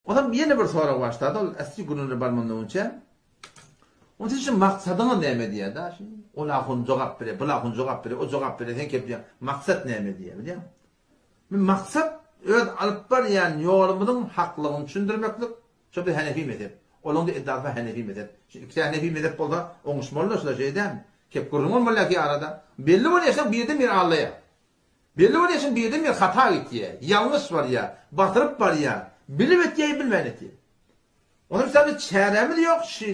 Onam ýene bir sorag başlady, ol äsli gürrüňler barmandan öňçe. Onda siziň şu maksadyňyz näme diýýär-dä şu. Ol ahun jogap berýär, bul ahun jogap berýär, o jogap berýär, sen kep diýýäň. Maksat näme diýýär, bilýäňmi? Bir maksat öz alyp barýan ýolumyzyň haklygyny düşündirmeklik. Şo biz hanefi mezhep. Olaň-da eddasy bar hanefi mezhep. Şu ikisi hanefi mezhep bolsa oňuşmaly-da şular şeýle dälmi? Kep gürrüň bolmaly ýa ki arada. Belli bolýar şoň birden biri aldaýar. Belli bolýar şoň birden biri hata gitýär, ýalňyş barýar, batyryp barýar, bilip etýär ýa bilmän etýär. Onuň üçin biz çärämiz ýok, şu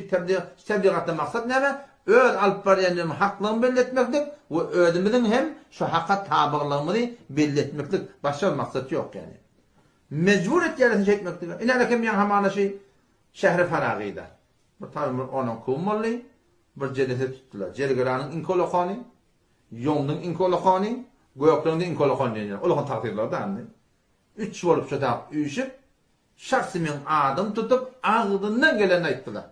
şu tebligatdan maksat näme? Öz alyp barýan ýolumyzyň haklygyny belli etmeklik we özümiziň hem şu haka tabylygymyzy belli etmeklik, başga bir maksat ýok ýani. Mejbur etýärler seni şeýtmeklige. Ine alekem ýaňy hamana şu şähri Faragyda. Bir taýyn bir onan kum boldy, bir jelese tutdular. Jergeranyň iňki ulakany, Ýomduň iňki ulakany, Gökleňde iňki ulakany diýen ýaly. Ulakan tagtyrlar da indi. Üç bolup şo tagt üýşüp, şahsy meň adymy tutup, agzyndan gelenini aýtdylar.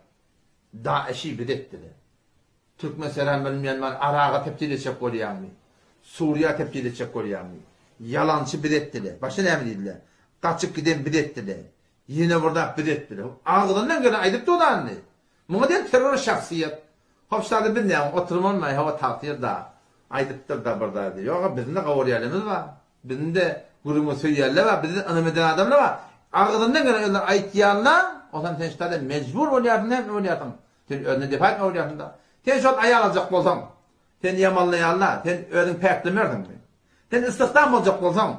Daeşi biz etdiler. Türkmen seran bilmeýän bar, Araga tebdil etjek bolýaňmy? Suriýa tebdil etjek bolýaňmy? Ýalançy biz etdiler. Başga näme diýdiler? Gaçyp giden biz etdiler. Ýene bir zat biz etdiler. Agzyndan gelen aýdyp durdy indi. Muňa diýen terror şahsyýet. Hop şada biz näme oturmanmaý hawa tagsyr da aýdypdyr da bir zady. Ýoga bizinde gowurýalymyz bar. Bizinde gürrüňi söýýänler bar, bizi ynam eden adamlar bar. Agzyndan gelen özleri aýtýanlar, onsoň sen şada mejbur bolýarsyň näme bolýarsyň? Sen özüne defa etme bolýarsyň da. Sen şol aýal aljak bolsaň, seni ýamanlaýanlar, sen özüňi päklemersiňmi? Sen istihdam boljak bolsaň,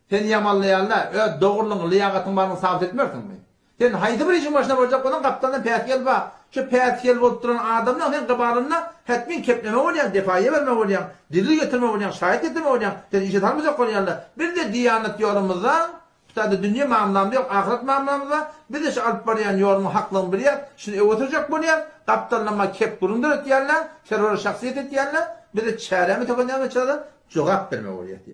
Seni ýamanlaýanlar, öz dogrulygyňy, lyýagatyň barlygyny sabyt etmersiňmi? Sen haýsy bir işiň başyna barjak bolsaň, gapdaldan päsgel bar. Şu päsgel bolup duran adamlaň seň gybalynda hetmin kepleme bolýaň, defaýa berme bolýaň, delil getirme bolýaň, şaýat getirme bolýaň, seni işe salmajak bolýarlar. Biz-de diýanat ýolumyzda, bu taýda dünýe mamlamyz ýok, ahyret mamlamyz bar. Biz-de şu alyp barýan ýolumyň haklygyny bilýäs, şuny öňe sürjek bolýas. Gapdaldan maňa kep gürrüň döretýärler, terror şahsyýet etýärler. Biz-de çärämiz tökende näme çykarsa, jogap berme bolýas diýýär.